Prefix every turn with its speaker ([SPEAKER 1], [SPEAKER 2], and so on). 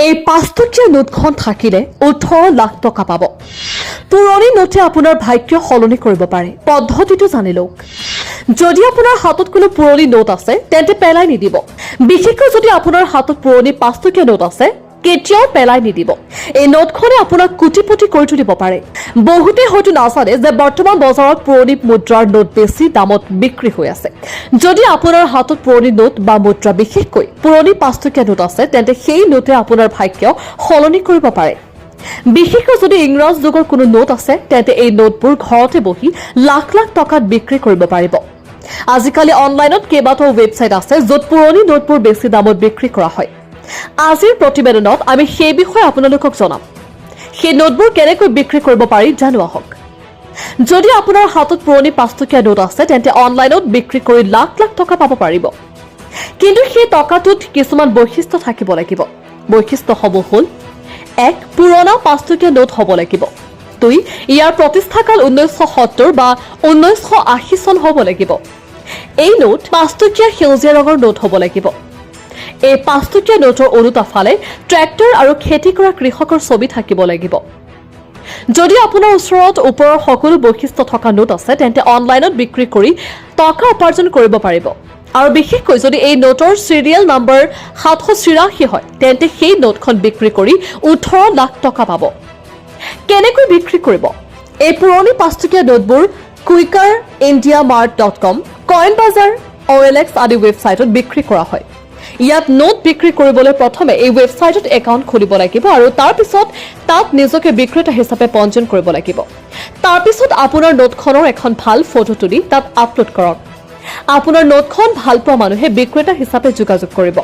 [SPEAKER 1] এই 5 টকীয়া নোটখন থাকিলে 18 লাখ টকা পাব। পুৰণি নোটে আপোনাৰ ভাগ্য সলনি কৰিব পাৰে। পদ্ধতিটো জানি লওক। যদি আপোনাৰ হাতত কোনো পুৰণি নোট আছে, তেন্তে পেলাই নিদিব। বিশেষকৈ যদি আপোনাৰ হাতত পুৰণি 5 টকীয়া নোট আছে, কেতিয়াও পেলাই নিদিব। এই নোটখনে আপোনাক কোটিপতি কৰি তুলিব পাৰে। বহুতে হয়তো নাজানে যে বৰ্তমান বজাৰত পুৰণি মুদ্ৰাৰ নোট বেছি দামত বিক্ৰী হৈ আছে। যদি আপোনাৰ হাতত পুৰণি নোট বা মুদ্ৰা, বিশেষকৈ পুৰণি 5 টকীয়া নোট আছে, তেন্তে সেই নোটে আপোনাৰ ভাগ্য সলনি কৰিব পাৰে। বিশেষকৈ যদি ইংৰাজ যুগৰ কোনো নোট আছে, তেন্তে এই নোটবোৰ ঘৰতে বহি লাখ লাখ টকাত বিক্ৰী কৰিব পাৰিব। আজিকালি অনলাইনত কেইবাটাও ৱেবছাইট আছে, য'ত পুৰণি নোটবোৰ বেছি দামত বিক্ৰী কৰা হয়। আজিৰ প্ৰতিবেদনত আমি সেই বিষয়ে আপোনালোকক জনাম। সেই নোটবোৰ কেনেকৈ বিক্ৰী কৰিব পাৰি, জানো আহক। যদি আপোনাৰ হাতত পুৰণি 5 টকীয়া নোট আছে, তেন্তে অনলাইনত বিক্ৰী কৰি লাখ লাখ টকা পাব পাৰিব। কিন্তু সেই টকাটোত কিছুমান বৈশিষ্ট্য থাকিব লাগিব। বৈশিষ্ট্যসমূহ হ'ল: 1, পুৰণা 5 টকীয়া নোট হ'ব লাগিব। 2, ইয়াৰ প্ৰতিষ্ঠাকাল 1970 বা 1980 চন হ'ব লাগিব। এই নোট 5 টকীয়া সেউজীয়া ৰঙৰ নোট হ'ব লাগিব। এই 5 টকীয়া নোটৰ ওলোটা ফালে ট্ৰেক্টৰ আৰু খেতি কৰা কৃষকৰ ছবি থাকিব লাগিব। যদি আপোনাৰ ওচৰত ওপৰৰ সকলো বৈশিষ্ট্য থকা নোট আছে, তেন্তে অনলাইনত বিক্ৰী কৰি টকা উপাৰ্জন কৰিব পাৰিব। আৰু বিশেষকৈ যদি এই নোটৰ চিৰিয়েল নম্বৰ 786 হয়, তেন্তে সেই নোটখন বিক্ৰী কৰি 18 লাখ টকা পাব। কেনেকৈ বিক্ৰী কৰিব? এই পুৰণি 5 টকীয়া নোটবোৰ কুইকাৰ, ইণ্ডিয়া মাৰ্ট.কম, কইন বাজাৰ, অ'এলএক্স আদি ৱেবছাইটত বিক্ৰী কৰা হয়। ইয়াত নোট বিক্ৰী কৰিবলৈ প্ৰথমে এই ৱেবছাইটত একাউণ্ট খুলিব লাগিব আৰু তাৰ পিছত তাত নিজকে বিক্ৰেতা হিচাপে পঞ্জীয়ন কৰিব লাগিব। তাৰপিছত আপোনাৰ নোটখনৰ এখন ভাল ফটো তুলি তাত আপলোড কৰক। আপোনাৰ নোটখন ভাল পোৱা মানুহে বিক্ৰেতা হিচাপে যোগাযোগ কৰিব।